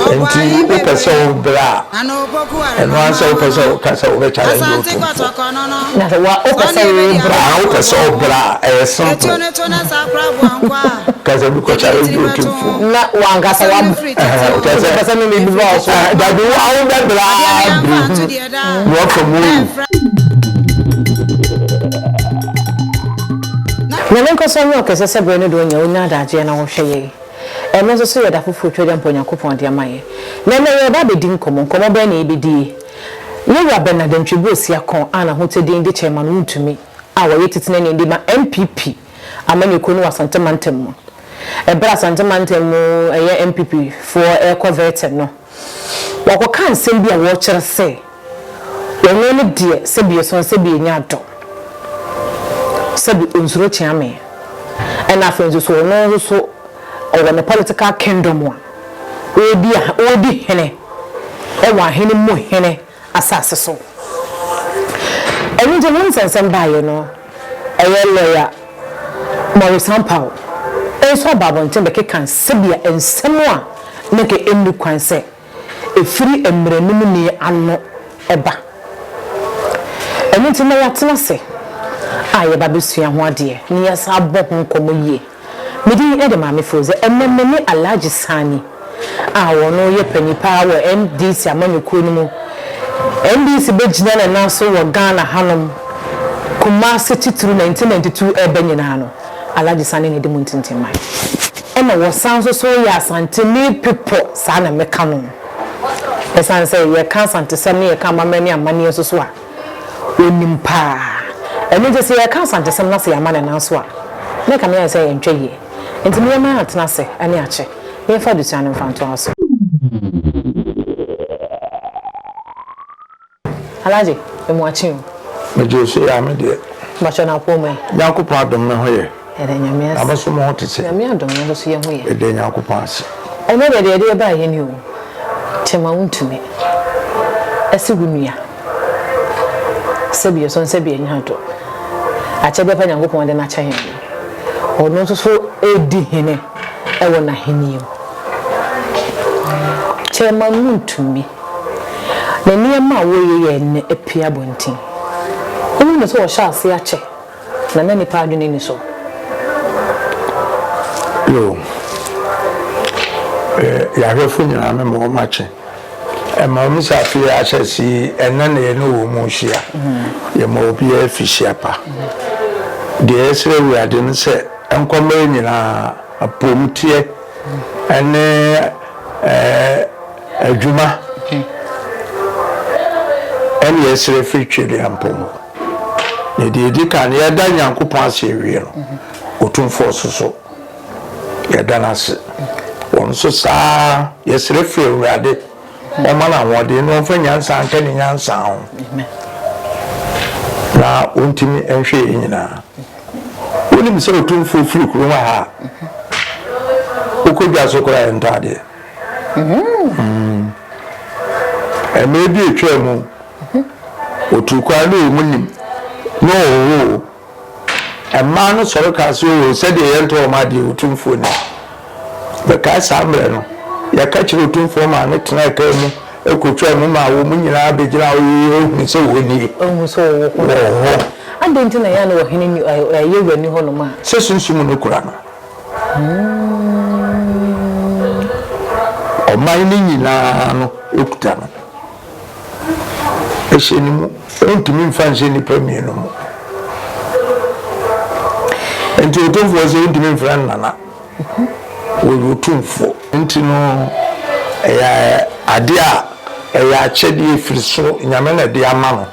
Nti wopɛ sɛ wo brɛ a, ɛno ara sɛ wopɛ sɛ woka sɛ wobɛ challenge Otumfoɔ. Na sɛ wa wopɛ sɛ wo brɛ a. Wopɛ sɛ wo brɛ a, ɛyɛ simple. Ka sɛ mekɔ challenge Otumfoɔ. Na wankasa wa wopɛ sɛ me me bi ba wo so. Dabi wo a wobɛ brɛ ara brɛ hunu na wafa mu awu. Nyame nkɔso nyɛ ɔkɛse sɛ berɛ no deɛ ɔnya ɔnya adagyeɛ na ɔhwɛ yɛn. Ɛno nso so yɛ da foforɔ Twedeɛ mpa Onyankopɔn de ama yɛn. Na ɛnnɛ yɛreba abɛdi nkɔmmɔ. Nkɔmmɔ bɛn na yɛbɛdie? Yɛn Wura Bernard Antwi Osiakɔn a n'ahotɛ de kyɛn ma no wontumi a ɔyɛ titenani de ma NPP amanyɔkuo no wɔ Asante mantam mu. Ɛberɛ a Asante mantam mu ɛyɛ NPP foɔ rekɔ vetting no, wɔkɔkaa nsɛm bi a wɔkyerɛ sɛ ɔno no deɛ sɛbi ɛsɔn sɛbi ɛnya adɔ, sɛbi ɔnsuro kyeame, ɛna afei nso so ɔno nso so ɔwɔ ne political kingdom a ɔredi ɔredi hene wɔ ahene mu hene asase so. Ɛno nti ho nsɛnsɛm baeɛ no, ɛyɛ lɔya Maurice Ampaw nso aba abɔnten bɛkeka sɛbea nsɛm a na nka ɛnni kwan sɛ ɛfiri mmaranimni ano ba. Ɛno nti nnɛ yɛatena ase a yɛba abɛsua ho adeɛ na yɛasan abɔ ho nkɔmmɔ yie. Me din de Maame Froze. Ɛnnɛ me ne Alhaji Sani a ɔno yɛ panyin paa wɔ NDC amanyɔkuo no mu. NDC bɛgyina ne nan so wɔ Ghana hanom, Kumasi titiriw 1992 ɛreba nyinaa no, Alhaji Sani na ɛdi mu ntintimman. Ɛna wɔsan nso so yɛ Asanteni pepɔ, saa na mɛka no. Ɛsiane sɛ yɛka Asantesɛm ne yɛka amammerɛ ne amanneɛ nso so a, Ɔnim paa. Ɛno nti sɛ yɛreka Asantesɛm na sɛ yɛama ne nan so a, na ɛkame ayɛ sɛ ɛntwa yie. Nti mo yɛmma yɛntena ase ne akye na yɛmfa adesua no mfa ntoa so. Alhaji, emu akye o. Megye wo so yaa me deɛ. Mpakyɛ na apɔw mu ɛ? Nyankopɔn adom me ho yɛ. Yɛda Nyame ase. Na mo so mo ho te sɛn? Nyame adom yɛn nso so yɛn ho yɛ. Yɛda Nyankopɔn ase. Ɛnɛ deɛ deɛ yɛde baeɛ ni o. Kyɛma wontumi. Ɛse wo nua. Sɛbi ɛsɔn sɛbi ɛnyɛ adɔ. Akyɛdeɛ pa Nyankopɔn de no akyɛ yɛn no, ɔno nso so redi hene wɔ n'ahennie mu. Kyɛma wontumi. Na nneɛma a wɔreyɛ yɛ nnɛ apue abɔnten. Wohu no sɛ ɔhyɛ ase akyɛ. Na na nnipa adwene nni so. Yo, eh, yɛahwɛfo nyinaa mema wɔn akye. Ɛma wɔn sɛ afe yi ahyɛse yi, ɛnnɛ na yɛne wɔn mu rehyia. Yɛma obiara afihyia pa. Deɛ yɛsrɛ Awurade ne sɛ nkɔmmɔ nyinaa, apɔmteɛ ne eh, adwuma ɛne yɛsrɛ firi Tweduampɔn hɔ. Na deɛ ɛdi kan no, yɛda Nyankopɔn ase awie no, Otumfoɔ nso so, yɛda no ase. Wɔn nso saa ara, yɛsrɛ firi Awurade, ɔmma no ahoɔden na ɔmfa nyansa nka ne nyansa ho, na ɔntumi nhwɛ yɛn nyinaa. Wonim sɛ Otumfoɔ firi kurom ha a, wokɔ dwa so koraa yɛntɔ adeɛ. Mmerɛ bi atwaa mu, Wɔtuu kwan ne wɔn nim ne ɔhɔhoɔ. Mmaa no sɔre kaa sɛ, Oo, sɛdeɛ yɛntɔ wɔn adeɛ, Otumfoɔ ni. Bɛkae saa mmerɛ no, yɛka kyerɛɛ Otumfoɔ maa no tenaa kaa mu kɔtwaa mu maa wɔn nyinaa bɛgyinaa hɔ yɛhunuu sɛ wɔn nie. Wɔhunu sɛ wɔwɔ hɔ. Wɔwɔ hɔ. Adɛn nti na ɛyɛ a na ɔhene nni, ɛyɛ wura nni hɔnom a? Sɛ sunsum no kura no. Ɔman no nyinaa no kuta no. Hyɛ ne mu. Ontumi mfa nhyɛ nnipa mmienu mu. Nti Otumfoɔ sɛ ontumi mfrɛ no nana. Ɔyɛ Otumfoɔ. Nti no ɛyɛ adeɛ a ɛyɛ akyɛdeɛ firi soro, Nyame na ɛde ama no.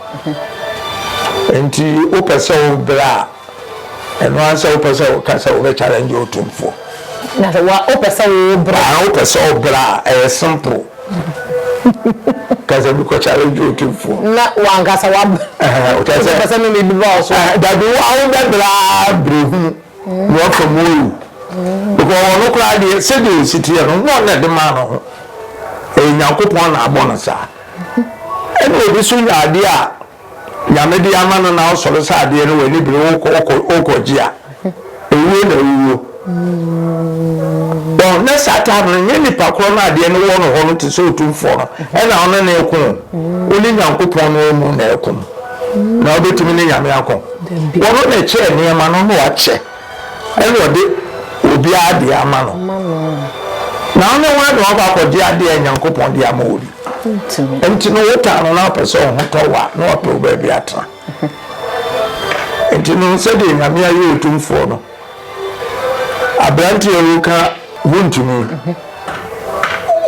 Nti wopɛ sɛ wobrɛ a, Ɛno ara sɛ wopɛ sɛ woka sɛ wobɛ challenge otumfoɔ. Na sɛ wa wopɛ sɛ wo bra. Ah wopɛ sɛ wo bra a ɛyɛ simple. Ka sɛ mekɔ challenge otumfoɔ. Na wankasa wa. Ɛhɛn kyerɛ sɛ. Wopɛ sɛ me me bi ba wo so. Ɛhɛn dabi wo a wobɛ bra brɛ hunu na wafa mu awu. Because ɔno koraa deɛ sɛdeɛ ɔsi teɛ no nyɛ ɔno na ɛde maa ne ho. Ɛyɛ Nyankopɔn na abɔ no saa. Ɛna obi nso nya adeɛ a. Nyame de ama no na ɔsɔre sɛ adeɛ no w'ani bere wokɔ wokɔ gye a, ewuo na ewuo. Wɔn na saa time no nyɛ nipa korɔ no adeɛ no wɔ no hɔ no te sɛ otumfoɔ no ɛna ɔne ne ko wo ne Nyankopɔn no amu na ɛko na wobɛtumi ne Nyame ako. Wɔno na ɛkyɛɛ nneɛma no na wakyɛ ɛna ɔde obiara deɛ ama no. Na wo ne hwan na wakɔ akɔgye adeɛ a Nyankopɔn de ama obi? Nti no wotaa no na wopɛ sɛ wo ho tɔ wo a na wapɛ wo baabi atena. Nti no sɛdeɛ Nyame ayɛ otumfoɔ no, aberanteɛ a woka wontumi,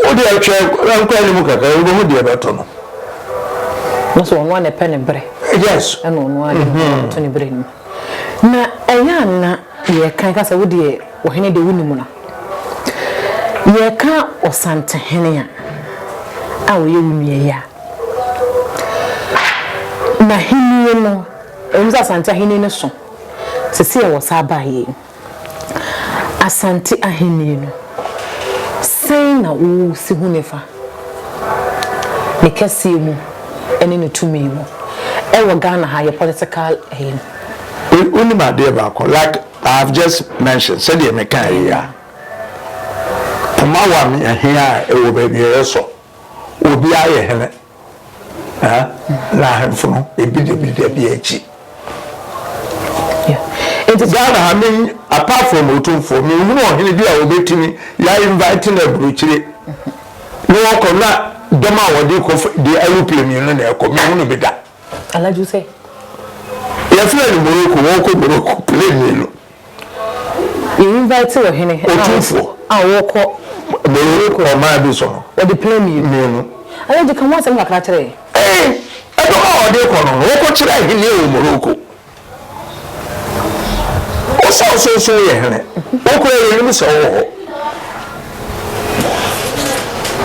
wo deɛ hwɛ nkɔ anim kakra wobɛhu deɛ ɛbɛto no. No sɛ ɔno a na ɛpɛ ne berɛ. Yes. Ɛna ɔno a de ne ho to ne berɛ no mu. Na ɛyɛ a na yɛka ka sɛ wo deɛ ɔhene deɛ wonim no. Yɛka Ɔsantehene a, a ɔyɛ wo nua yi a, n'ahennie no, ɛwom sɛ Asante ahennie no so, seesei a wɔsan baeɛ yi, Asante ahennie no, sɛn na wosi hu no fa ne kɛseɛ mu ne ne tumi mu ɛwɔ Ghana ha, yɛ political ɛyi no? Wonim adeɛ baako, like I have just mentioned, sɛdeɛ mekaeɛ yi a, poma wa me ɛhe a ɛwɔ baabi a ɛyɛ sɔ. Obiara yɛ hene. Na ahemfo no, ebi de bi da bi akyi. Ghana ha me apart from Otumfoɔ, menhunu ɔhene bi a obetumi yɛ invite no aburokyire na wɔkɔ na dɔm a wɔde kɔ de aeroplane mmienu na ɛkɔ, menhunu bi da. Alhaji sɛ. Yɛfrɛ no Morocco, wɔkɔ Morocco plane mmienu. Yɛ invite ɔhene Otumfoɔ. a wɔkɔ Morocco ɔman bi so no. Wɔde plane mmienu. Mmienu. Alhaji ka ho asɛm kakra kyerɛ yɛn. Ee, ɛdɔm a wɔde kɔ no no, wɔkɔkyerɛ ahenni wɔ Morocco. Wo sɛ ɔsonson yɛ hene, wo koraa yɛnim sɛ wowɔ hɔ.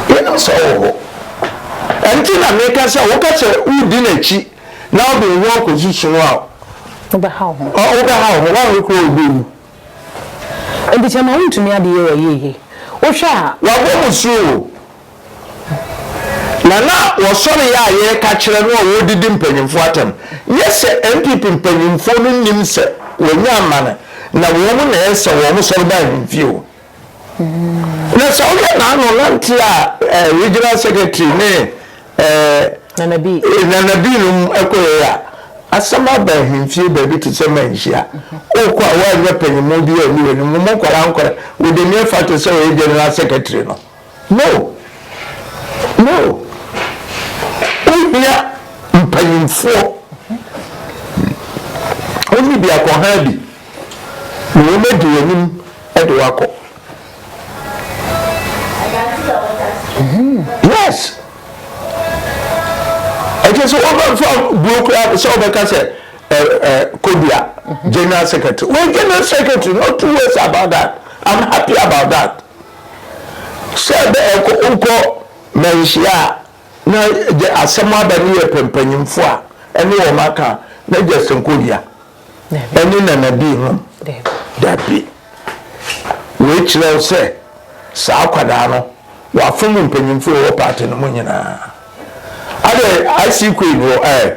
Yɛnim sɛ wowɔ hɔ. Ɛnti na meka sɛ woka sɛ wodi n'akyi na wode wo ho akɔsusu no a, Wobɛha wo ho. Wobɛha wo ho, woanhwɛ koraa wobɛwu. Enti kyɛ ma wontumi adeyɛ wɔ yiye. Wohwɛ a. Wabɔ mo su o. Na na wɔsɔre yɛ a yɛreka kyerɛ no a wɔredidi mpanyimfoɔ atɛm. Nyɛ sɛ NPP mpanyimfoɔ no nnim sɛ wɔanya amane na wɔn na ɛyɛ sɛ wɔn sɔre ba ahemfie o. Na sɛ wohwɛ n'ano nante a regional secretary ne Nana Bii nom kɔyɛe a, asɛm aba ahemfie baabi te sɛ Manhyia. Wokɔ a woannya panyimmu biara anni w'anim, mo nkwadaa nkwadaa, with the mere fact sɛ ɔyɛ general secretary no. No! No! Wohia mpanyimfoɔ. Wonni biako ha bi na wɔadi w'anim de wo akɔ. Yes! Ɛkyɛ sɛ wɔbɛfa buo koraa sɛ wɔbɛka sɛ Kodua general secretary. Wɔyɛ general secretary, no two ways about that. I'm happy about that. Sɛ bɛ ɛkɔ wokɔ manhyia a na gye asɛm aba ne yɛ pɛ mpanyimfo a ɛne wɔn aka a na Justin Kodua ɛne Nana Bii nom dabi. Wei kyerɛ wo sɛ saa akwadaa no wafom mpanyimfo a ɛwɔ party no mu nyinaa. Adɛn IC Queen wɔ ɛɛ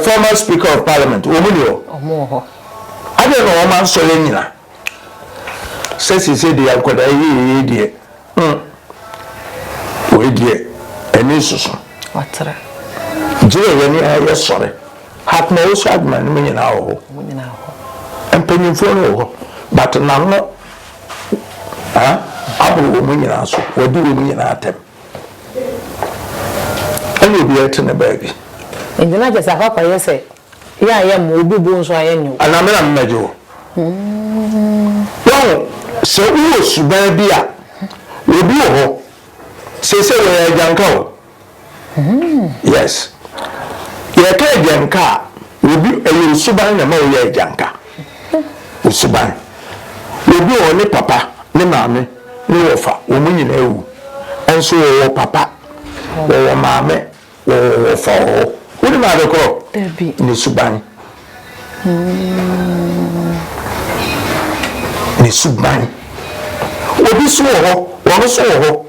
former speaker of parliament wɔn ni hɔ? Adɛn na wɔn ansɔre anyina? Sɛ seesei deɛ akwadaa yi yɛ yei deɛ, hmm, wei deɛ ani nsoso. Watra. Gyina yɛn ni a yɛsɔre. Hakma wo so adwuma no mu nyinaa wɔ hɔ. Wɔn nyinaa wɔ hɔ. Mpanyinfoɔ no wɔ hɔ, but n'ano ah, aboro wɔn nyinaa so, wɔadi wɔn nyinaa atɛm. Ɛna obiara te ne baabi. Nti na kyerɛ sɛ akɔ akɔyɛ sɛ Yɛ a yɛ mmoa, obi bo nso a yɛ nyɛ o. Anaa me na mɛgye wo. Wahu, sɛ wowɔ suban bi a, obi wɔ hɔ, seesei wɔyɛ agyanka o. Yes. Yɛka agyanka a, obi, ɛyɛ wo suban na ɛma woyɛ agyanka. Wo suban. Obi wɔ hɔ, ne papa, ne maame, ne wɔfa, wɔn nyinaa awu. Nso wɔwɔ papa, wɔwɔ maame, Wɔwɔ wɔfa wɔ hɔ. Wonim ade korɔ? Dabi. Ne suban. Ne suban. Obi so wɔ hɔ, wɔn nso wɔ hɔ.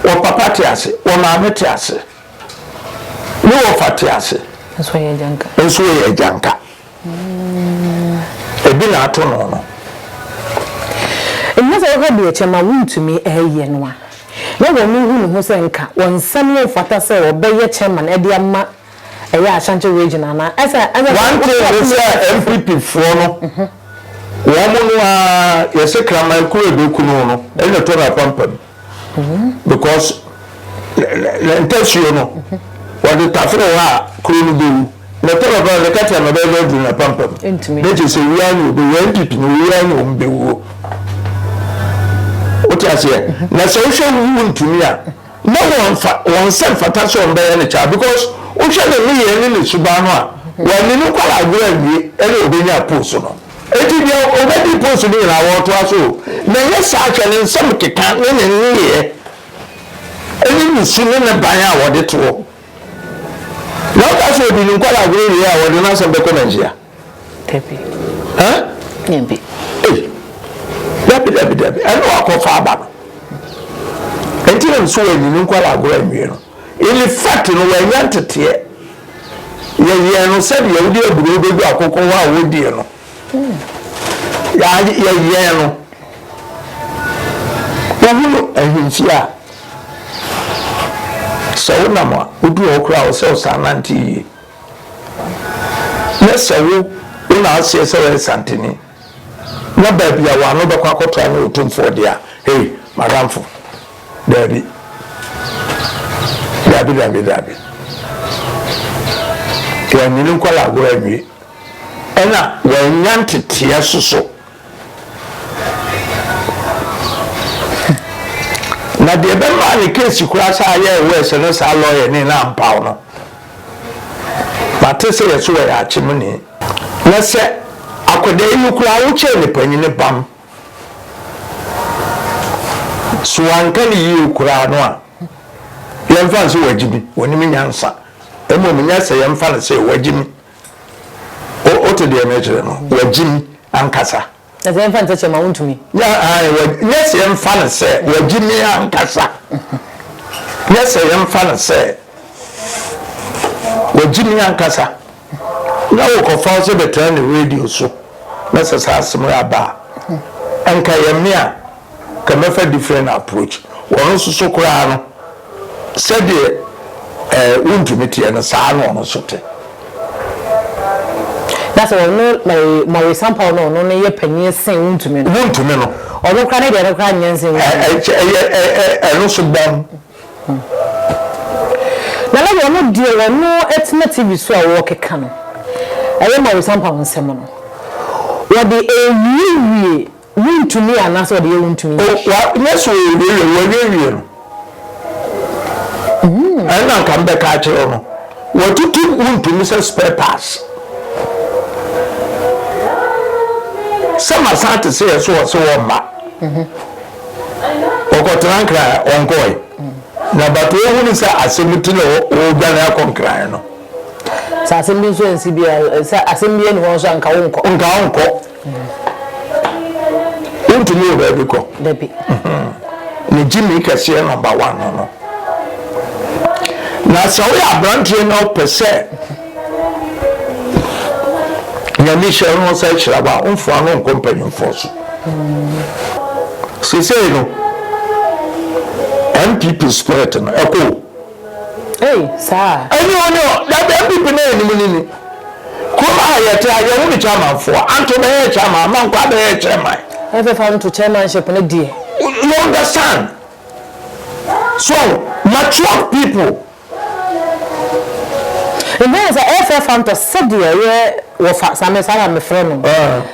Wɔ papa te ase, wɔ maame te ase. Ne wɔfa te ase. Nso ɔyɛ agyanka. Nso ɔyɛ agyanka. Ebi na ato no no. Ɛnyɛ sɛ wohwɛ deɛ kyɛma wontumi yɛ no a, na wɔn hu ne ho sɛ nka wɔn nsa no mfata sɛ wɔbɛyɛ chairman de ama ɛyɛ Ashanti region anaa ɛsɛ ɛsɛ One thing ne sɛ NPP foɔ no wɔn no ara yɛsɛ kraman koro a ɛbɛku no no ɛna ɛtɔ no apampam because ne ntasuo no wɔde tafere hɔ a kuro no bɛwu na ɛtɔ no apampam ne kɛtɛ no bɛyɛ aduru no apampam ne kyerɛ sɛ wia ne ɔbɛwu NPP no wia ne wɔn bɛwuo wote aseɛ na sɛ wohwɛ wu ntumi a Na wɔn fa wɔn nsa mfata sɛ wɔn bɛyɛ no kyaa because wohwɛ ne nneyɛɛ ne ne suban no a wɔanni no nkwadaa agorɔ anwie ɛna ɔbɛnya post no. Enti deɛ ɔbɛdi post no nyinaa wɔretoa so o. Na ɛnyɛ saa hwɛ ne nsɛm keka ne ne nneyɛɛ ɛne ne su ne ne ban a wɔde toɔ. Na woka sɛ ɔdi ne nkwadaa agorɔ wie a wɔde n'asɛm bɛkɔ Nigeria. Dabi. Huh? Dabi. Ei. Dabi dabi dabi. Ɛna wakɔfa aba no. Nti na nso wɔanyi ne nkwala agorɔ anwie no. In fact no wɔanya nteteɛ. Yɛyɛɛ no sɛdeɛ wode aburoo bɛgu akokɔ hɔ a wɔdie no. Yɛyɛɛ no. Wohunu ahemfie a, sɛ wonam a, woduru hɔ koraa a, wo sɛ wosan nante yie. Na sɛ wo, wo na aseɛ sɛ woyɛ Santini, na baabi a w'ano bɛkɔ akɔtra ne Otumfoɔ deɛ a, hei, m'adamfo, daabi. Daabi, daabi, daabi. Wɔanyini nkwadaa agorɔ anwie. Ɛna wɔannya nteteɛ soso. Na deɛ ɛbɛmaa ne case koraa saa yɛɛ worse ne saa lawyer ni no ampaw no. Mate sɛ yɛse ɔyɛ akyemuni. Na sɛ akwadaa yi koraa wokyɛɛ ne panyini bam, so wanka no yie koraa no a, yɛmfa no sɛ wagyimi, ɔnim nyansa. Mmom nyɛ sɛ yɛmfa no sɛ wagyimi. Wote deɛ mekyerɛ no? Wagyimi ankasa. Na sɛ yɛmfa no sɛ kyɛma wontumi. Nyɛ ae, wa, nyɛ sɛ yɛmfa no sɛ wagye me ankasa. Nyɛ sɛ yɛmfa no sɛ wagye me ankasa. Na wokɔfa wo sɛ bɛtena ne radio so na sɛ saa asɛm yi aba a, nka yɛ me a, Nka mɛfa different approach. Ɔno nso so koraa no, sɛdeɛ ɛɛ wontumi teɛ no, saa na ɔno nso te. Na sɛ ɔno ɛɛ Maurice Ampaw no ɔno no yɛ panyin sen wontumi no. Wontumi no. Ɔno koraa ne deɛ no koraa nyɛ nsen wontumi. Ɛ ɛ ɛyɛ ɛ ɛ ɛno nso bɔn. Na na ɔno deɛ ɔno tena TV so a ɔrekeka no, ɛyɛ Maurice Ampaw nsɛm no, wɔde ɛrewiewie Wontumi anaasɛ ɔde yɛ wontumi O, wa, nyɛ sɛ ɔrewie, wawiewie no. Ɛno na nka mebɛka akyerɛ wo no. Watutu wontumi sɛ spare parts. Sɛ masan te sɛ yɛ so ɔse wɔmma. Ɔkɔtena Nkran a, ɔnkɔe. Na but ɔhunu sɛ asɛm ti na ɔredwane akɔ Nkran no. Sɛ asɛm bi nso ansi bi a, sɛ asɛm bi ani hɔ nso a, nka wonkɔ. Nka wonkɔ. Wontumi wɔ baabi kɔ. Dabi. Ne gyimi kɛseɛ number one no no. Na sɛ woyɛ aberanteɛ na wopɛ sɛ Nyame hyɛ no sɛ hyira wo a, womfoa no nkɔ mpanyimfoɔ so. Seesei no, NPP spirit no ɛkɔ o. Ei, saa. Ɛnyɛ ɔne ɔ, dabi NPP no anim no ni. Kurom ha yɛte ha, yɛhu ne chairman foɔ. Anto bɛyɛɛ chairman, Amankwaa bɛyɛɛ chairman. FF Anto chairmanship no deɛ. You understand? So, mature people. Mbɛn sɛ FF Anto sɛdeɛ ɛyɛ wɔfa, saa me saa na mefrɛ no,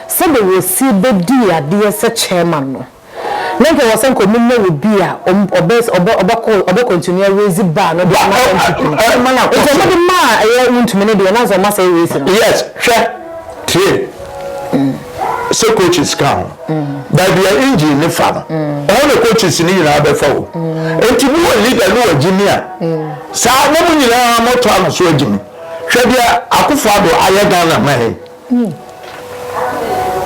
sɛdeɛ wɔsi bɛdii adeɛ sɛ chairman no. Na nka ɔwɔ sɛ nka ɔmo nya obi a ɔbɛ ɔbɛ ɔbɛkɔ ɔbɛ continue a raise bar no de ama NPP no. Nti ɔmo de maa ɛyɛ Wontumi no deɛ na sɛ ɔmo asɛe race no. Yes hwɛ train sɛ coaches ka ho baabi a engine no fa no ɛhɔ na coaches no nyinaa bɛfa o nti mo wɔ leader no wɔ gyimi a saa na mo nyinaa mo toa no so agyimi hwɛ deɛ Akufo Addo ayɛ Ghana man yi.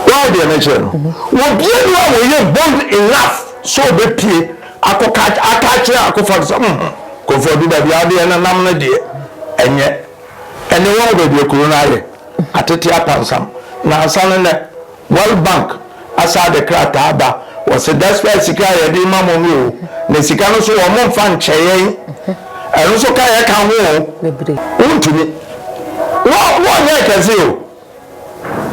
Woahu deɛ mekyerɛ no? Obiara nni hɔ a wɔyɛ bold enough sɛ ɔbɛpue akɔka aka akyerɛ Akufo-Addo sɛ mm Kofi-Addo baabi a wode yɛn nenam no deɛ ɛnyɛ. Ɛnne woahu baabi a kuro no ayɛ? Atete apansam. Nansa no nnɛ, World Bank asan de krataa aba. Wɔse despite sika a yɛde ma mo no o, na sika no nso wɔn mfa nkyɛ yɛn. Ɛno nso ka yɛ ka ho o. Wontumi. Wo wonyɛɛ kɛse o.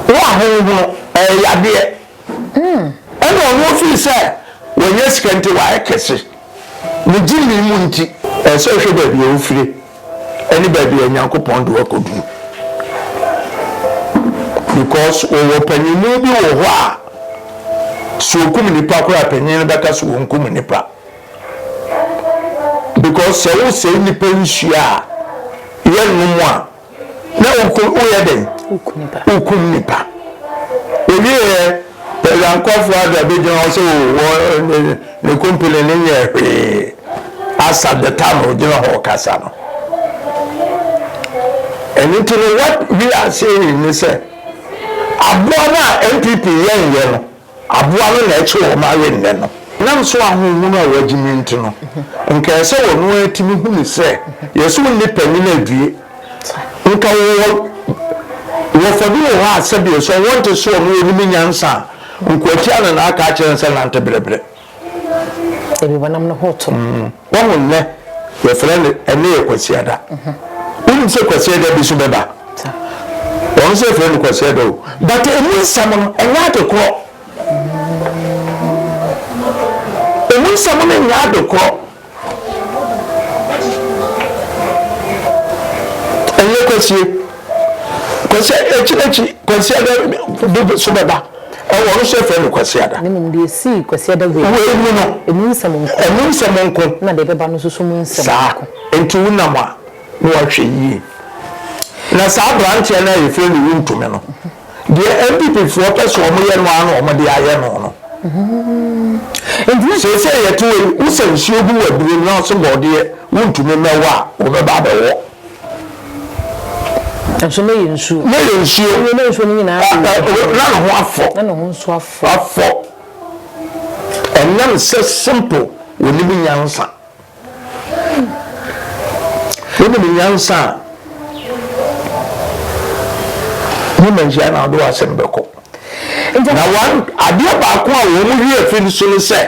Wo ahonhono, ɛyɛ yadeɛ. Ɛna ɔno ofii sɛ wanya sika nti wayɛ kɛse. Ne gyimii mu nti. Ɛsɛ sɛ wohwɛ baabi a wofire ɛne baabi a Nyankopɔn de wo akɔduru. Because wɔwɔ panyinmu bi wɔ hɔ a, sɛ ɔkum nipa koraa a, panyin no bɛka sɛ ɔnkum nipa. Because sɛ wosɛe nipa nsuo a yɛnnom a, na woyɛ dɛn? Wokum nipa. Owieɛ, President Akufo Addo abɛgyina hɔ sɛ o, ne company no nyɛɛ hwee as at the time a ɔgyina hɔ ɔkasa no. Ɛno nti no what we are saying ne sɛ aboa no a NPP yɛnyɛ no, Aboa no na ɛkye wɔn awe nnɛ no. Nam so ahonhom a wɔagyimi nti no, nka ɛsɛ wɔn ara tumi hunu sɛ yɛse wo nni panyin adue. Nka wɔwɔ wɔfa bi wɔ hɔ a sɛdeɛ sɛ wɔnte soɔ no wɔnim nyansa a, nkoatia no na aka akyerɛ no sɛ nante brɛbrɛ. Dabi wɔnam no ho to. Wahu nnɛ yɛfrɛ no ɛnnɛ yɛ Kwasiada. Wonim sɛ Kwasiada bi nso bɛba? Wɔn nso yɛfrɛ no Kwasiada o. But emu nsɛm no ɛnyɛ ade korɔ. Emu nsɛm no nyɛ ade korɔ. Ɛnyɛ kwasie. Kwasi akyi n'akyi Kwasiada bi so bɛba. Ɛwɔ ɔno nso yɛfrɛ no Kwasiada. Na mmom deɛ esii Kwasiada wei Wei mu no. Emu nsɛm nko. Emu nsɛm nko. Na deɛ ɛbɛba no nso so mu nsɛm nko. Saa. Enti wonam a na wahwɛ yie. Na saa aberanteɛ no a yɛfrɛ no Wontumi no, deɛ NPP foɔ pɛ sɛ wɔyɛ no ara na wɔde ayɛ no no. Seesei yɛte hɔ yi, wosɛ nsuo gu w'adurom na wose bɔɔdeɛ wontumi mmɛwɔ a, wɔbɛba abɛwɔ. Nso na ɛyɛ nsuo. Na ɛyɛ nsuo. Na nsuo no nyinaa. Na ne ho afɔ. Na ne ho nso afɔ. Afɔ. Ɛnam sɛ simple, wɔnim nyansa. Wonim nyansa a, ne manhyia na wode w'asɛm bɛkɔ. Na wɔn adeɛ baako a wɔn werɛ fi so ne sɛ,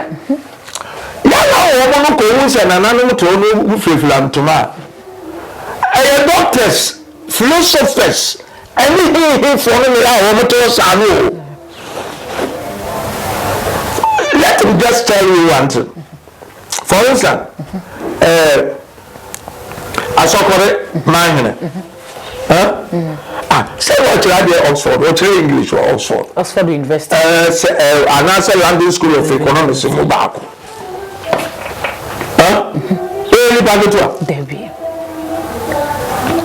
yɛn a wɔn no kɔhu sɛ nananom te hɔ no firafira ntoma a, ɛyɛ doctors, philosophers, ɛne hehefoɔ no na yɛ a wɔn te hɔ saa no o. Let me just tell you one thing. For instance, eh, Asɔkɔre Manhene. Eh? Ah, sɛ wɔkyerɛ adeɛ Oxford, wɔkyerɛ English wɔ Oxford. Oxford University. Eh, sɛ, eh, anaasɛ London School of Economics mu baako. Eh? Ɛyɛ nipa ketewa. Dabi.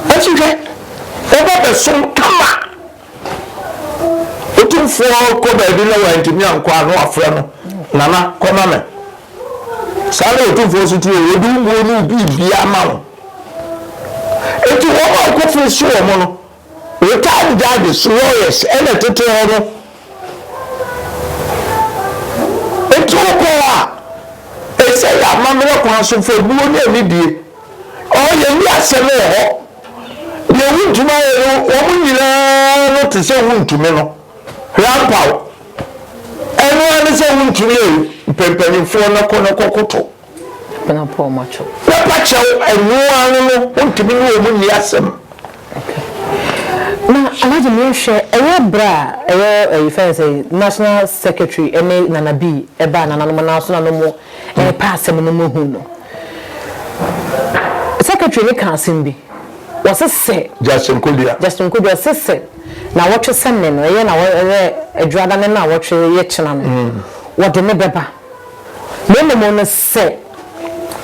Ɛnso hwɛ, wɔba bɛsom kama. Otumfoɔ kɔ baabi na wantumi ankɔ a, na wafrɛ no, Nana, kɔma me. Saa na Otumfoɔ nso te o, ɔde wo buo ne wo biribiara ma wo. Enti wɔn a ɔkɔfiri so wɔn no, retired judges, lawyers, ɛna ɛtete hɔ no. Enti wokɔ hɔ a, ɛsɛ yɛ amammerɛ kwan so fa buo ne anidie. Ɔhɔ yɛnni asɛm wɔ hɔ. Deɛ wontumi ayɛ no, wɔn nyinaa no te sɛ wontumi no. Hwɛ ampa o. Ɛno ara ne sɛ wontumi ei, mpanyimfoɔ no kɔ no kɔkoto. Na pa wɔn akyɛw. Na pa kyɛw, ɛno ara no no, wontumi ne wɔn nni asɛm. Okay. Na Alhaji mehwɛ, ɛyɛ berɛ a ɛyɛ ɛyi fɛn sɛ National Secretary ɛne Nana B ɛbaa nananom nan so na nom ɛrepɛ asɛm no mu hu no. Secretary no kaa asɛm bi. Wɔse sɛ. Justin Kodua. Justin Kodua, ɔse sɛ nawɔtwe sɛ nnɛ no, ɛyɛ nawɔ ɛyɛ Adwuada ne nawɔtwe yɛ kyena no, wɔde no bɛba. Na mmom no sɛ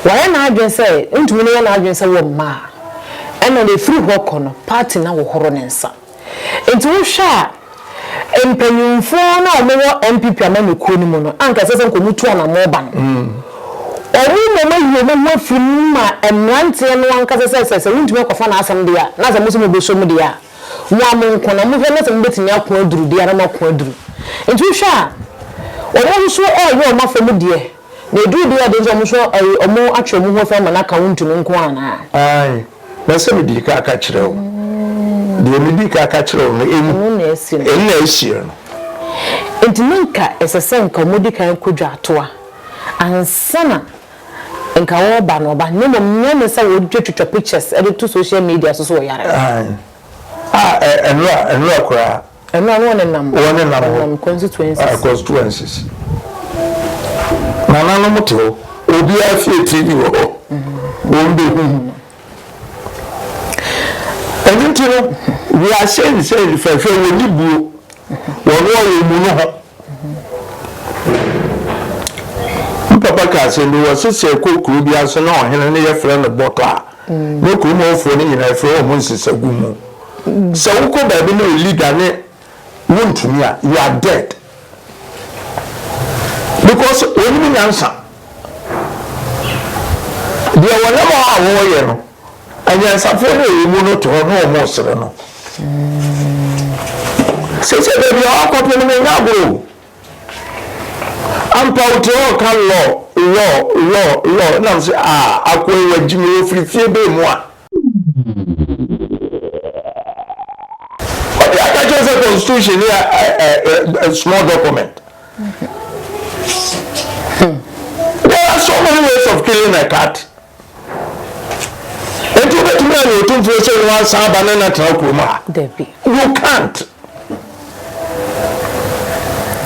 wayɛ n'adwene sɛ, ntumi no yɛ n'adwene sɛ wɔmma a, ɛna ɛfiri hɔ kɔ no, party no ahohoro ne nsa. Nti wohwɛ a, mpanyimfoɔ no a wɔwɔ NPP amanyɔkuo no mu no, anka ɛsɛ sɛ nka wɔtu anammɔn ba no, wɔn mmom ayi wɔn ho afiri mu ma mmeranteɛ no ankasa sɛ sɛ sɛ wontumi akɔfa n'asɛm deɛ a, na sɛ mo nso mobɛsɔ mu deɛ a, mo ara monko na mohwɛ na sɛ mobɛtumi ako aduru deɛ a na moako aduru. Nti wohwɛ a, wɔn nso reyɛ wɔn afa mu deɛ, na ɛduru deɛ a ɛde nso wɔn nso wɔatwe wɔn ho afiri ama no aka wontumi nko anaa? Aane. Na sɛ medii kan ka kyerɛɛ wo, deɛ medii kan ka kyerɛɛ wo no, ɛno na asi no. Ɛno na asi no. Enti na nka ɛsɛ sɛ nka wɔdi kan kɔ dwatoa ansa na nka wɔreba no ɔba, na mmom nyɛ ne sɛ wɔtwitwatwitwa pictures de to social media so sɛ ɔyare. Aane. Ah, ɛ, ɛnora, ɛnora koraa. Ɛnora no wɔnenam. Wɔnenam hɔ. Wɔnenam constituencies. Ah, constituencies. Nananom te hɔ. Obiara fie TV wɔ hɔ. Wɔn bɛhu. Ɛno nti no, we are saying sɛ fɛhwɛ wɔ ne buo, wɔn a wɔn mu no ho. Me papa kaa asɛm bi, wɔse sɛ ɛkɔ kuro bi ase na ɔhene no yɛfrɛ no bɔtɔ a, na kurom hɔfoɔ no nyinaa frɛ wɔn nsesagu mu. Sɛ wokɔ baabi na wo leader ne wontumi a, you are dead. Because wɔnim nyansa. Deɛ wɔnam hɔ a wɔreyɛ no, anyansafoɔ no a ɛwɔ mu no te hɔ na wɔresere no. Sese baabi a wakɔpem no ɛnyɛ agorɔ o. Ampa wote hɔ reka law, law, law, law nam sɛ ah akoa yi wagyi me wɔfiri fie bɛn mu a. Obi aka kyerɛ sɛ constitution yɛ a small document. There are so many ways of killing a cat. Nti wobɛtumi ayɛ otumfoɔ sɛ no ansan aba ne na tena kurom ha. Dabi. You can't.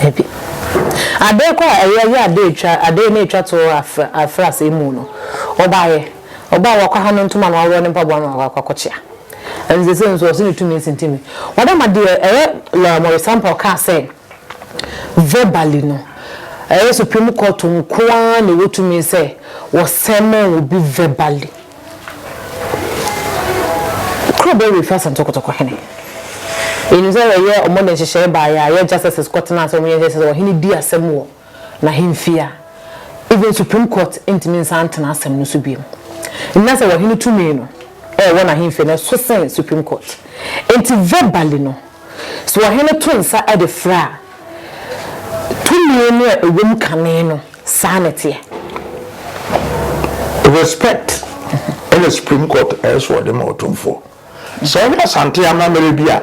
Dabi. Adeɛ kɔ a ɛyɛ yɛ adeɛ atwa adeɛ na atwa to afra afra asɛm mu no ɔbaayɛ ɔbaa wakɔ ha no ntoma na waworɔ ne mpaboa na wakɔ akɔkyea. Ɛno sese nso ɔse ne tumi nsi ntimi. Wadama deɛ ɛyɛ Lawyer Maurice Ampaw kaa sɛ verbally no ɛyɛ Supreme Court nko ara na ɛwɔ tumi sɛ wɔ summon obi verbally. Kuro bɛn wɔ Efi Asante Kotoko hene? Yɛnim sɛ ɛyɛ wɔn de nhyehyɛe baeɛ a ɛyɛ justices kɔtenaa ase wɔn yɛ nhyehyɛe sɛ ɔhene di asɛm wɔ n'ahemfie a, even Supreme Court ntumi nsan ntena asɛm no so bio. Nna sɛ ɔhene tumi no ɛwɔ n'ahemfie no ɛso sen Supreme Court. Enti verbally no, sɛ ɔhene to nsa de frɛ a, tumi no a ɛwɔ mu kane no, saa na ɛteɛ. Respect ɛna Supreme Court ɛyɛ sɛ ɔde ma ɔtomfoɔ. Sɛ ɔne Asante amammerɛ bi a,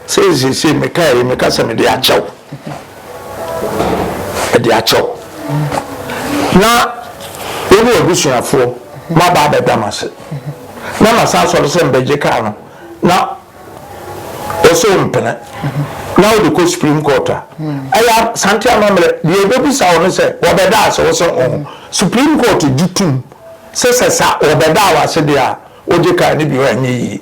sɛ seesei meka yi, meka sɛ mede akyɛ wo. Mede akyɛ wo. Na wo ne w'abusuafoɔ moaba abɛda m'ase. Na masan asɔre sɛ mbɛgye kaa no, na wo sɛ wompene, na wode kɔ Supreme Court a, ɛyɛ Asante amammerɛ. Deɛ ɛbɛbisa wo ne sɛ, wɔbɛda ase? Wo sɛ ɔho. Supreme Court gye tom sɛ sɛ sa wɔbɛda wo ase deɛ a, Wogye kaa no bio a ɛnyɛ yie.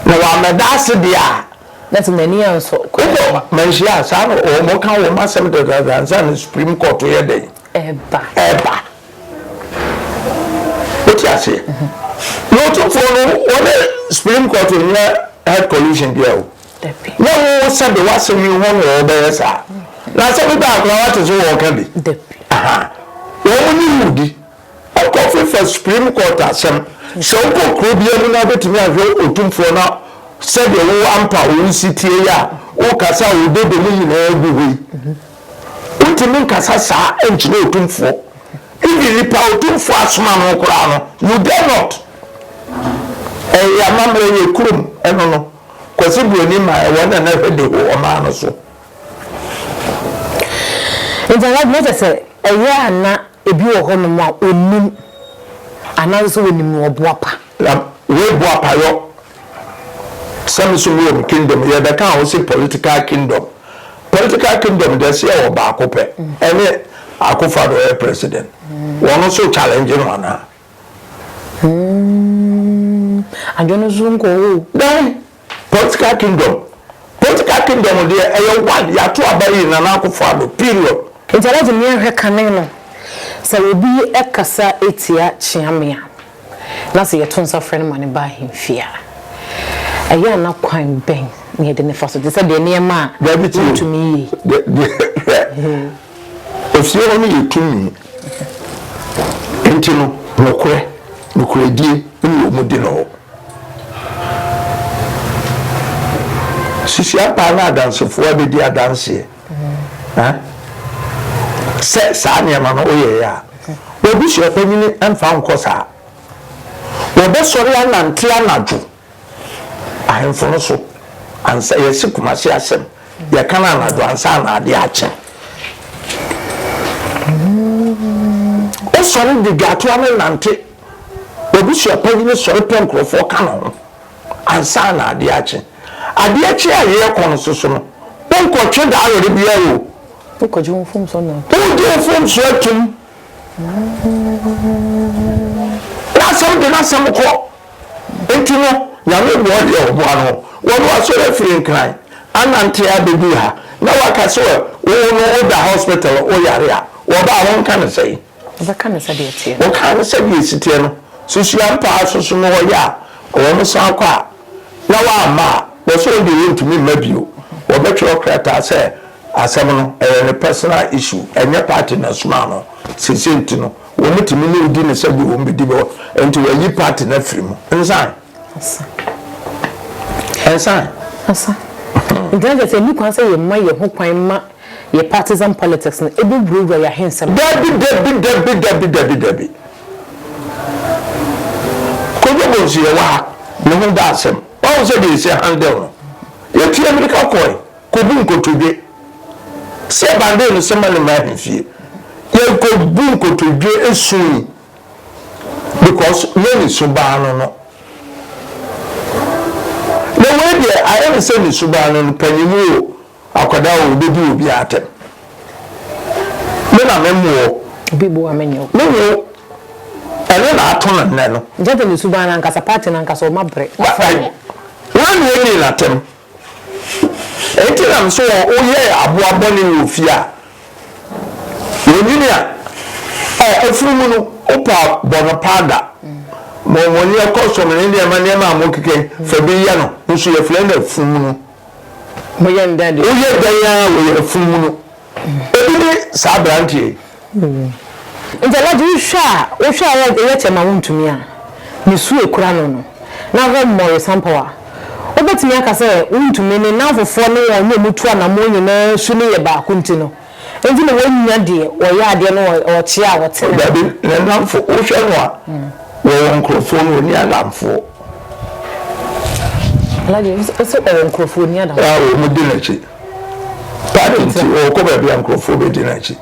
Na wammɛda ase deɛ a. Na sɛ n'ani ansɔ koraa. Wokɔ manhyia a, saa na wɔka wɔn asɛm dadaada ansa na Supreme Court yɛ dɛn? Ɛba. Ɛba. Wote aseɛ? Na otumfoɔ no, wɔne Supreme Court nyɛ head collision biara o. Dabi. Na wo sɛbe w'asɛm yi ho na wɔbɛyɛ saa. Na asɛm bi baa koraa woate sɛ wɔreka bi. Dabi. Aha. Wɔn ne wo di. Ɔkɔ fefa supreme court asɛm. Sɛ wokɔ kuro biara mu na wobɛtumi ahwɛ otumfoɔ no sɛdeɛ wo ampa wo si tie yi a wokasa a wo dede mu nyinaa gu hɔ yi. Wontumi nkasa saa nkyerɛ otumfoɔ. Even nipa a otumfoɔ asoma no koraa no, you dare not. Ɛyɛ amammerɛ yɛ kurom ɛno no. Kwasi Broni ma ɛwɔ na na hwɛ de ho ɔman no so. Nti anadwo na kyerɛ sɛ ɛyɛ a na Ebi wɔ hɔnom a onnim anaa nso onim no ɔboapa. Na wei boapayɔ sɛ me nso mewɔ me kingdom yɛbɛka a wose political kingdom political kingdom deɛ sɛ yɛwɔ baako pɛ ɛne Akufo Addo ɔyɛ president wɔn nso challenge no anaa. Hmm, adwene no nso nkɔ hɔ o. Dɛn? Political kingdom political kingdom deɛ ɛyɛ one yɛato aba yi Nana Akufo Addo period. Nti Alhaji meɛnhwɛ kane no sɛ obi kasa tia Kyeame a na sɛ yɛto nsa frɛ no ma no ba ahemfie a ɛyɛ a na kwan bɛn na yɛde no fa so te sɛ deɛ nneɛma a Dabi tie o wontumi yɛ yi. Deɛ deɛ hwɛ Efie hɔ no yɛ tumi nti no nokorɛ nokorɛdie na wɔn di no hɔ. Sisi apaa na adansefoɔ abɛdi adanseɛ sɛ saa nneɛma no woyɛeɛ a, w'abusua panyini mfa nkɔ saa. Wɔbɛsɔre anante anadwo ahemfo no so ansa yɛsi Kumasi asɛm. Yɛka no anadwo ansa na adeɛ akye. Wosɔre de dwatoa no nante. W'abusua panyin sɔre pɛ nkurɔfoɔ ka ne ho ansa na adeɛ akye. Adeɛ kye a yɛrekɔ no nso so no, wonkɔtwe daawere biara o. Wokɔgye wo mfomsoɔ na atom. Wogye wo mfomsoɔ atum. N'asɛm de n'asɛm kɔ. Enti no, Nyame boa deɛ ɔboa no. Wɔn wasɔre afiri Nkran anante abɛduru ha na waka sɛ wo no woda hospital wo yare a, wɔba a wɔnka no sɛn? Wɔbɛka no sɛdeɛ ɛteɛ no. Wɔka no sɛdeɛ ɛsi teɛ no. Susua mpaa so so no wɔyɛ a, wɔn san kɔ a, na wɔamma a, wɔsɛ wɔn deɛ wɔntumi mma bio. Wɔbɛtwerɛ krataa sɛ asɛm no ɛyɛ ne personal issue, ɛnyɛ party na ɛsomaa no. Seesei nti no, Wɔn tumi ne wo di no sɛdeɛ wɔn bɛdi bɛ nti wɔayi party no afiri mu. Nsan. Nsan. Asa. Nti na kyerɛ sɛ ɛnni kwan sɛ yɛma yɛn ho kwan ma yɛ partisan politics no ɛbɛwurawura yɛn ahensɛm. Dabi dabi dabi dabi dabi dabi. Kojo Bonsu yɛwɔ ha, ne ho da asɛm. Wahu sɛdeɛ yɛsi handle no. Yɛtua mmirika kɔe. Kɔbu nkotodwe. Sɛ bandee no sɛ ma ne mma ahemfie. Yɛkɔbu nkotodwe sui because nyɛ ne suban no no. Na wei deɛ ayɛ ne sɛ ne suban no no panyin o akwadaa o ɔbɛdi obiara atɛm. Me na me mmoɔ. Obi bo a menyɛ wo. Menyɛ wo. Ɛno na ato no nnɛ no. Nkyɛ sɛ ne suban no ankasa party no ankasa ɔma brɛ. Wɔn na ɛnii n'atɛm. Enti na mese wɔn, Woyɛɛ aboa bɔne wɔ fie a, wɔnyini a, ɛ, afunumu no, wopɛ a bɔ no paada. Ma wɔn ani kɔ so ne nneɛma nneɛma a mokeka yi, fa bi yɛ no. Nso yɛfrɛ no afunumu no. Moyɛ no dɛn de? Woyɛ dɛn ara wɔyɛ afunumu no. Ebi ne saa aberanteɛ yi. Nti Alhaji wohwɛ a wohwɛ a ɛyɛ kyɛ ma wontumi a ne su ekura no no na hwɛ Maurice Ampaw a wobɛtumi aka sɛ wontumi ne nnamfofoɔ ne wɔn ne wɔn tu anammɔn nyinaa su no yɛ baako nti no nti na wanya deɛ wɔyɛ adeɛ no ɔkyea a ɔte ne ho. Dabi ne nnamfo wohwɛ no a wɔwɔ nkorɔfoɔ no ɔnni adamfoɔ. Alhaji wose ɔwɔ nkorɔfoɔ ɔnni adamfoɔ. A wɔn di n'akyi. Party nti ɔkɔ baabi a nkurɔfoɔ bɛdi n'akyi.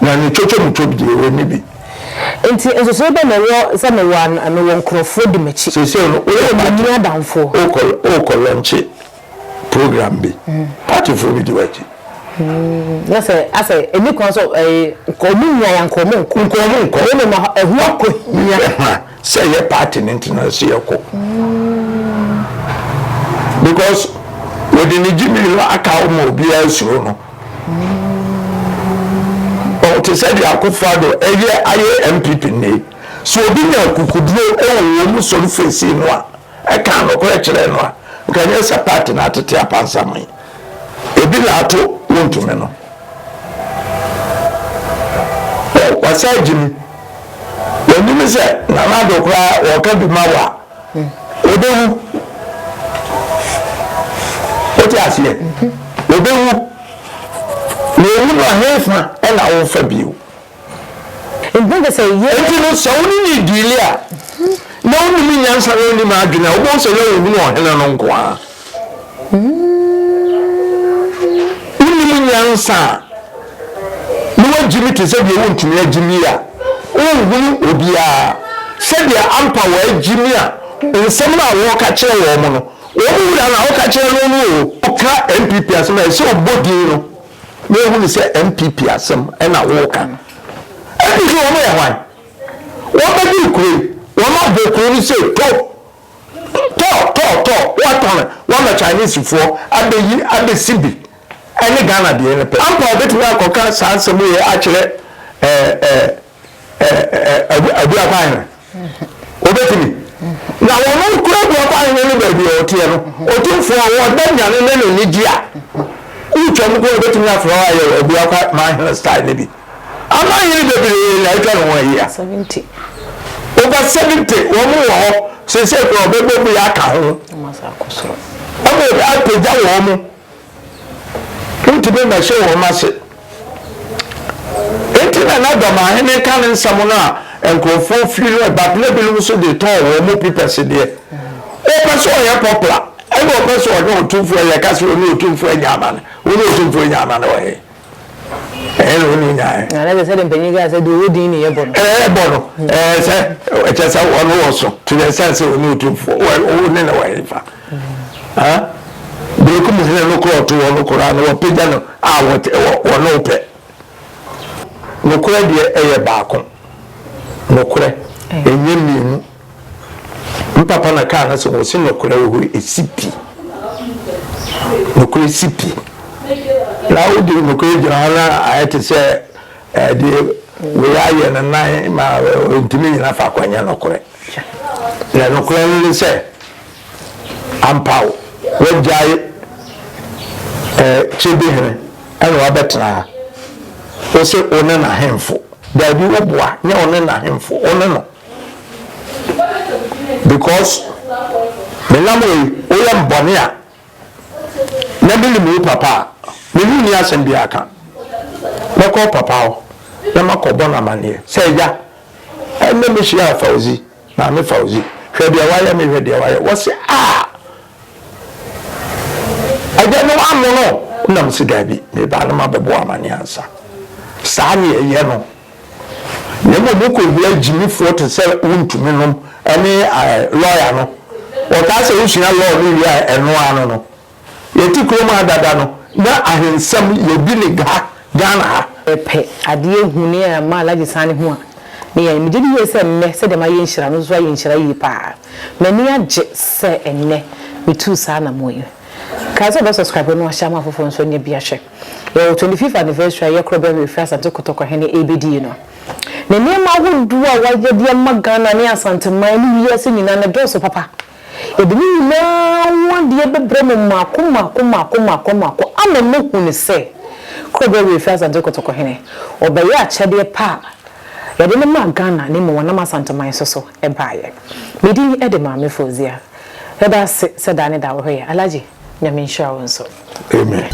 Na ne twotwomutwom deɛ ɔnni bi. Nti nsosoe bɛn na ɛwɔ sɛ mewɔ mewɔ nkurɔfoɔ di m'akyi? Seesei no woyɛ party. Menni adamfoɔ. Wokɔ wokɔ lɔnkye program bi. Partyfoɔ bɛdi w'akyi. Na sɛ asɛ ɛnni kwan sɛ ɛɛ nka wɔn nyae a nka wɔn nkɔ. Nka wɔn nkɔ. Na mmom ɛho akɔhia. Sɛ ɛyɛ party no nti na ɛsɛ yɛkɔ because wɔde ne gyimi no aka hɔ ma obiara suro no. Ɔte sɛ deɛ Akufo Addo ɛyɛ ayɛ NPP nnɛ yi. Sɛ obi nya akukuduro wɔ wɔn mu sɔre feesii no a, ɛkaa nokorɛ kyerɛɛ no a, nka ɛnyɛ sɛ party no atete apansam yi. Ebi na ato wontumi no. Oh, wasan gyimi. Wɔnim sɛ Nana Addo koraa wɔka bi ma wo a, wɔbɛwu. Wote aseɛ? Wɔbɛwu. Na owu no hefa na wofa bio? Enti no, sɛ wo ne no diili a, na wonnim nyansa na wonnim adwene a, wobɛhu sɛ na wohunu ɔhene no nko ara. Wonnim nyansa a, na woagyimi te sɛ deɛ wontumi agyimi a, wonhunu obiara. Sɛdeɛ ampa wɔagyimi a, nsɛm no a wɔka kyerɛ wɔn no, wɔn wura na woka kyerɛ no no o. Woka NPP asɛm a, ɛsɛ sɛ wobɔ din no na wɔhunu sɛ NPP asɛm na woreka. NPP wɔn yɛ hwan? Wɔbɛduru kuro yi, wɔn abɔ kuro no sɛ to. Tɔ tɔ tɔ woatɔn woama Chinese foɔ abɛyi abɛsi bi ɛne Ghana deɛ no pɛ. Ampa wobɛtumi akɔka saa nsɛm wei akyerɛ ɛɛ ɛɛ Abuakwa Ahene? Wobɛtumi? Na wɔn kura Abuakwa Ahene no baabi a ɔteɛ no, Otumfoɔ wɔda nyane ne n'ani gye a, wotwam kɔ wobɛtumi afrɛ wo ayɛ Abuakwa Mahene style no bi. Amanhene bebree na atwa ne ho ahyia. 70. Over 70 wɔn wɔ hɔ seesei koraa ɔbɛbɔ bi aka ho. Ɛma obi apagya wɔn mo. Wontumi mmɛhyɛ wɔn ase. Enti na na Dɔmahene ka ne nsɛm no a nkurɔfoɔ firi no but na binom nso de tɔn wɔn mo pipɛs deɛ. Ɔpɛ sɛ ɔyɛ popular. Ɛna ɔpɛ sɛ ɔne Otumfoɔ yɛ ka sɛ ɔne Otumfoɔ anya amane. Wo ne Otumfoɔ nya amane wɔ he? Ɛhe na wo ne nyaeɛ? Na na sɛ sɛdeɛ mpanyin kaa sɛ deɛ ɔwɔ din ne yɛbɔ no. Ɛɛ bɔ no. Ɛɛ sɛ ɛkyɛ sɛ ɔno wɔ so to the extent sɛ ɔne Otumfoɔ wo ne no wɔ he fa? Ha? Berekum hene no korɔ ɔto hɔ no koraa no wɔpagya no a wɔne wo pɛ. Nokorɛ deɛ ɛyɛ baako. Nokorɛ ɛnyɛ mmienu. Me papa na kaa no sɛ wɔsi nokorɛ wɔ hɔ ɛsi pi. Nokorɛ si pi. Na wode nokorɛ gyina hɔ na ayɛ te sɛ ɛdeɛ wei ayɛ no nan ma ntumi nyina faako ɛnyɛ nokorɛ. Na nokorɛ no ne sɛ ampa wo wagyae ɛɛ Kyebehene ɛna wabɛtena ha. Wo se wo ne n'ahemfo. Daabi woboa nyɛ wo ne n'ahemfo wo ne no. Because menam wei woyɛ me bɔne a na menim wo papa a me ne wo nni asɛm biara ka. Mɛkɔ wo papa hɔ na makɔbɔ no amanneɛ sɛ agya ɛnnɛ mehyiaa Fauzi, maame Fauzi, hwɛ deɛ wayɛ me, hwɛ deɛ wayɛ. Wɔse ah! Agya no woammo no? Na mese daabi, meba no mabɛbɔ wo amanneɛ ansa. Saa ne ɛyɛ no. Na mmom wokɔhia gyimifoɔ te sɛ wontumi nom ne lɔya no. Wɔtaa sɛ wosua law no wie a ɛno ara no no. Yɛte kurom ha dada no na ahensɛm yɛdi ne ha Ghana ha. Yɛpɛ adeɛ hu ne ama Alhaji Sani ho a ne yɛn. Megye di yie sɛ nnɛ sɛdeɛ mayɛ nhyira no nso ayɛ nhyira yie pa ara. M'ani agye sɛ ɛnnɛ metuu saa anammɔn yi. Kae sɛ wobɛ subscribe na wahyɛ ama afoforɔ nso anya bi ahwɛ. Yɛwɔ 25th anniversary a yɛkorɔ bɛwerɛ firi Asante Kotoko hene ɛrebɛdie no. Ne nneɛma ahodoɔ a wayɛ de ama Ghana ne Asanteman ne wiase nyinaa no ɛdɔɔso papa. Yɛde ne nyinaa ho adeɛ bɛbrɛ mo mmaako mmaako mmaako mmaako mmaako ama moahunu sɛ korɔ bɛwerɛ firi Asante Kotoko hene. Ɔbɛyɛ akyɛdeɛ pa a yɛde no maa Ghana na mmom ɔnam Asanteman nso so baeɛ. Me din de Maame Fauzia. Yɛda ase sɛ daa ne daa wohwɛ yɛn. Alhaji, Nyame nhyira wo nso. Amen.